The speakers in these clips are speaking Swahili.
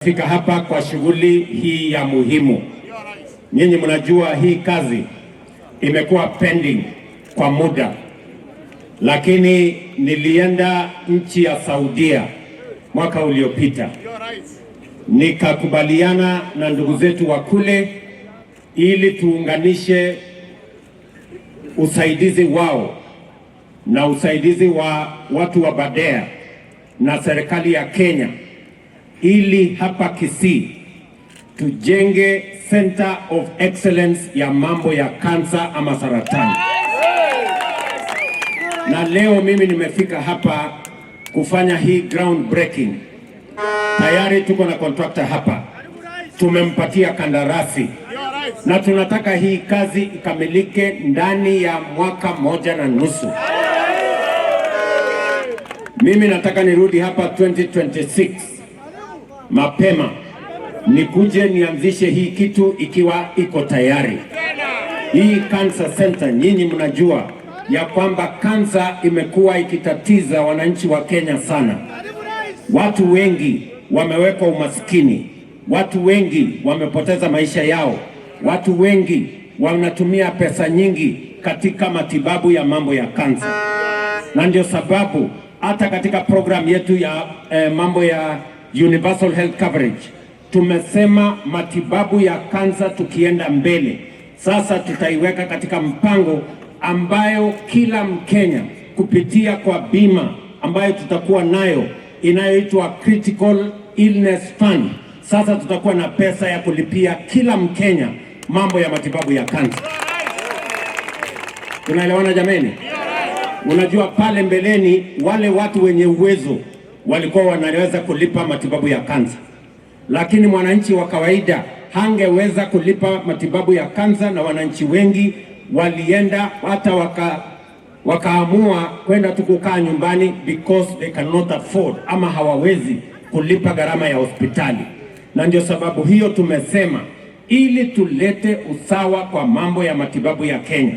Fika hapa kwa shughuli hii ya muhimu. Nyinyi mnajua hii kazi imekuwa pending kwa muda, lakini nilienda nchi ya Saudia mwaka uliopita, nikakubaliana na ndugu zetu wa kule ili tuunganishe usaidizi wao na usaidizi wa watu wa Badea na serikali ya Kenya ili hapa Kisii tujenge center of excellence ya mambo ya kansa ama saratani. Na leo mimi nimefika hapa kufanya hii ground breaking. Tayari tuko na contractor hapa, tumempatia kandarasi na tunataka hii kazi ikamilike ndani ya mwaka 1.5. Mimi nataka nirudi hapa 2026 mapema nikuje nianzishe hii kitu ikiwa iko tayari. Hii cancer center, nyinyi mnajua ya kwamba kansa imekuwa ikitatiza wananchi wa Kenya sana. Watu wengi wamewekwa umaskini, watu wengi wamepoteza maisha yao, watu wengi wanatumia pesa nyingi katika matibabu ya mambo ya kansa, na ndio sababu hata katika program yetu ya mambo ya universal health coverage tumesema matibabu ya kansa tukienda mbele sasa tutaiweka katika mpango ambayo kila Mkenya kupitia kwa bima ambayo tutakuwa nayo inayoitwa Critical Illness Fund. Sasa tutakuwa na pesa ya kulipia kila Mkenya mambo ya matibabu ya kansa. Tunaelewana jameni? Unajua pale mbeleni wale watu wenye uwezo walikuwa wanaweza kulipa matibabu ya kansa, lakini mwananchi wa kawaida hangeweza kulipa matibabu ya kansa, na wananchi wengi walienda hata wakaamua kwenda tu kukaa nyumbani because they cannot afford ama hawawezi kulipa gharama ya hospitali. Na ndio sababu hiyo tumesema ili tulete usawa kwa mambo ya matibabu ya Kenya,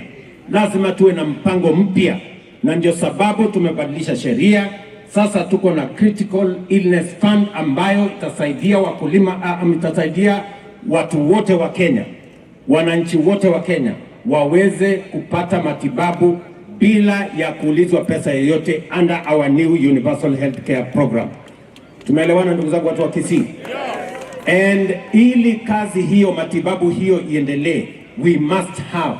lazima tuwe na mpango mpya, na ndio sababu tumebadilisha sheria. Sasa tuko na Critical Illness Fund ambayo itasaidia wakulima, itasaidia watu wote wa Kenya, wananchi wote wa Kenya waweze kupata matibabu bila ya kuulizwa pesa yoyote under our new Universal Healthcare Program. Tumeelewana ndugu zangu watu wa Kisii? And ili kazi hiyo, matibabu hiyo iendelee, we must have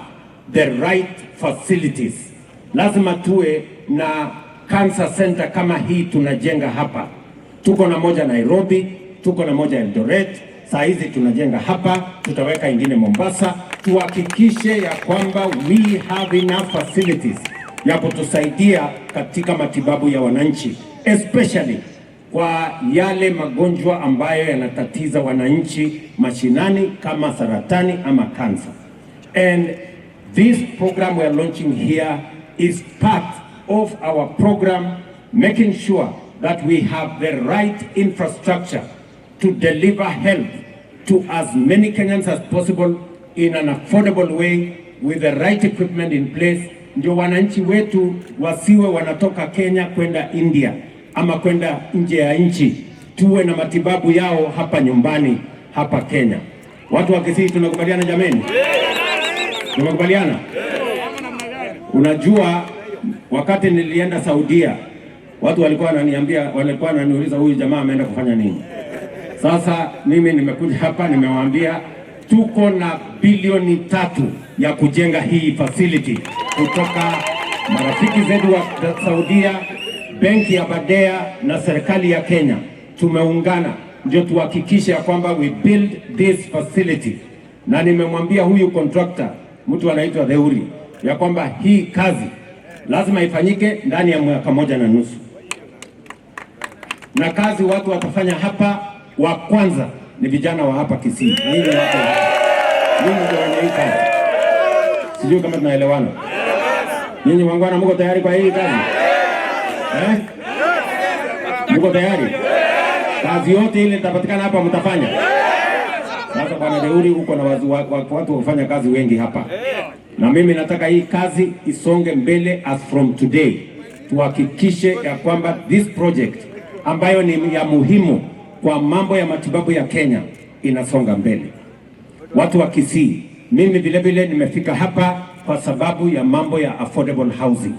the right facilities. Lazima tuwe na cancer center kama hii tunajenga hapa. Tuko na moja Nairobi, tuko na moja Eldoret, saa hizi tunajenga hapa, tutaweka ingine Mombasa. Tuhakikishe ya kwamba we have enough facilities ya kutusaidia katika matibabu ya wananchi, especially kwa yale magonjwa ambayo yanatatiza wananchi mashinani kama saratani ama kansa. And this program we are launching here is part of our program making sure that we have the right infrastructure to deliver health to as many Kenyans as possible in an affordable way with the right equipment in place, ndio wananchi wetu wasiwe wanatoka Kenya kwenda India ama kwenda nje ya nchi, tuwe na matibabu yao hapa nyumbani hapa Kenya. Watu wa Kisii tunakubaliana jameni? Tumekubaliana? Unajua, wakati nilienda Saudia watu walikuwa wananiambia, walikuwa wananiuliza huyu jamaa ameenda kufanya nini? Sasa mimi nimekuja hapa nimewaambia tuko na bilioni 3 ya kujenga hii facility kutoka marafiki zetu wa Saudia, benki ya Badea na serikali ya Kenya. Tumeungana ndio tuhakikishe ya kwamba we build this facility, na nimemwambia huyu contractor, mtu anaitwa Theuri, ya kwamba hii kazi lazima ifanyike ndani ya mwaka 1.5, na kazi watu watafanya hapa, wa kwanza ni vijana wa hapa Kisii. Nyinyi watu nyinyi ndio wenye hii kazi. Sijui kama tunaelewana. Nyinyi waungwana, mko tayari kwa hii kazi eh? Mko tayari? Kazi yote ile itapatikana hapa mtafanya. Sasa Bwana Deuri, uko na watu wa kufanya kazi wengi hapa, na mimi nataka hii kazi isonge mbele as from today. Tuhakikishe ya kwamba this project ambayo ni ya muhimu kwa mambo ya matibabu ya Kenya inasonga mbele. Watu wa Kisii, mimi vile vile nimefika hapa kwa sababu ya mambo ya affordable housing,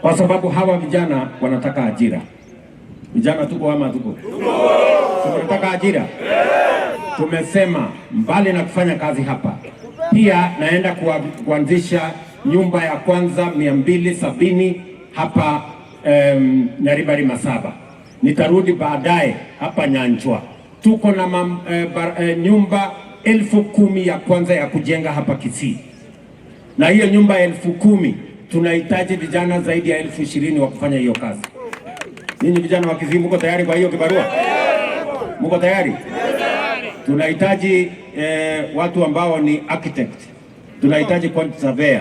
kwa sababu hawa vijana wanataka ajira. Vijana tuko ama tuko? Tunataka ajira. Tumesema mbali na kufanya kazi hapa, pia naenda kuanzisha nyumba ya kwanza 270 hapa Nyaribari Masaba. Nitarudi baadaye hapa Nyanchwa. Tuko na nyumba 10,000 ya kwanza ya kujenga hapa Kisii, na hiyo nyumba 10,000 tunahitaji vijana zaidi ya 20,000 wa kufanya hiyo kazi. Ninyi vijana wa Kisii mko tayari kwa hiyo kibarua? Mko tayari? Tunahitaji watu ambao ni architect, tunahitaji quantity surveyor,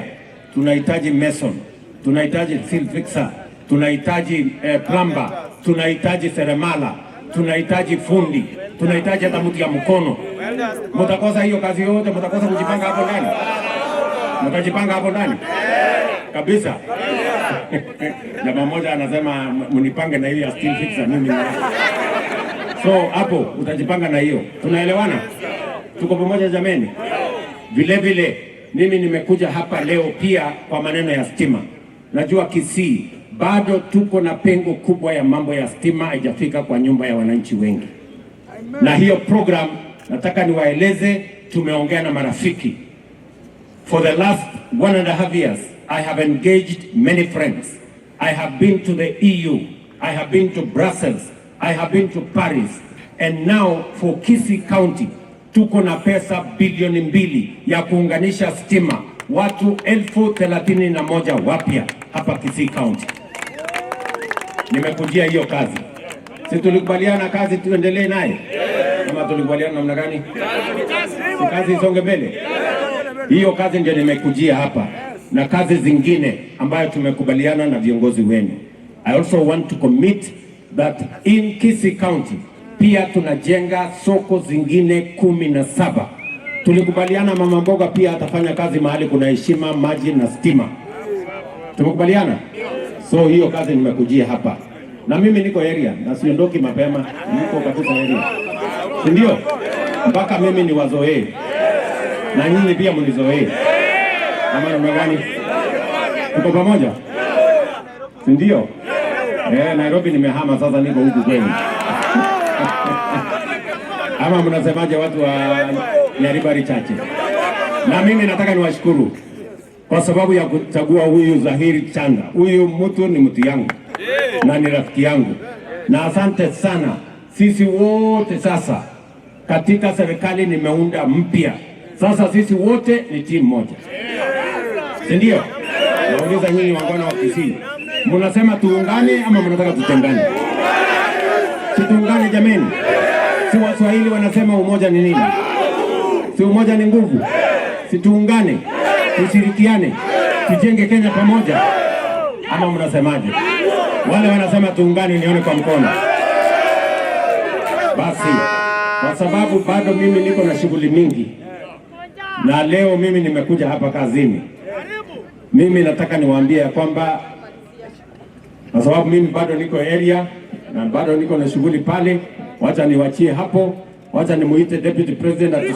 tunahitaji mason, tunahitaji steel fixer, tunahitaji plumber, tunahitaji seremala, tunahitaji fundi, tunahitaji hata mtu ya mkono. Mtakosa hiyo kazi yote? Mtakosa kujipanga hapo ndani? Mtajipanga hapo ndani kabisa? Jamaa mmoja anasema mnipange na hiyo ya steel fixer, mimi so hapo utajipanga na hiyo. Tunaelewana? Tuko pamoja jameni? Vile vile mimi nimekuja hapa leo pia kwa maneno ya stima. Najua Kisii bado tuko na pengo kubwa ya mambo ya stima, haijafika kwa nyumba ya wananchi wengi, na hiyo program nataka niwaeleze, tumeongea na marafiki. For the last 1.5 years, I have engaged many friends. I have been to the EU. I have been to Brussels. I have been to Paris. And now for Kisii County, tuko na pesa bilioni 2 ya kuunganisha stima watu 31,000 wapya hapa Kisii County. Nimekujia hiyo kazi. Si tulikubaliana kazi tuendelee naye? Kama tulikubaliana namna gani? Si kazi isonge mbele? Hiyo kazi ndio nimekujia hapa na kazi zingine ambayo tumekubaliana na viongozi wenu. I also want to commit that in Kisii County pia tunajenga soko zingine 17. Tulikubaliana mama mboga pia atafanya kazi mahali kuna heshima, maji na stima. Tumekubaliana? So hiyo kazi nimekujia hapa, na mimi niko area na siondoki mapema, niko kabisa area, si ndio? Mpaka mimi niwazoee na nyinyi pia mnizoee, ama namna gani? Tuko pamoja, si ndio? Eh, Nairobi nimehama sasa, niko huku kwenu. Ama mnasemaje watu wa Nyaribari Chache? Na mimi nataka niwashukuru kwa sababu ya kuchagua huyu Zahiri Chanda. Huyu mtu ni mtu yangu na ni rafiki yangu, na asante sana. Sisi wote sasa katika serikali nimeunda mpya, sasa sisi wote ni timu moja, si ndio? Nauliza nyinyi waungwana wa Kisii, mnasema tuungane ama mnataka tutengane? Si tuungane jameni? Si Waswahili wanasema umoja ni nini? Si umoja ni nguvu? Si tuungane, tushirikiane, tujenge Kenya pamoja, ama mnasemaje? Wale wanasema tuungane, nione kwa mkono. Basi, kwa sababu bado mimi niko na shughuli mingi, na leo mimi nimekuja hapa kazini. Mimi nataka niwaambie ya kwamba kwa sababu mimi bado niko area na bado niko na shughuli pale, wacha niwachie hapo, wacha nimuite deputy president.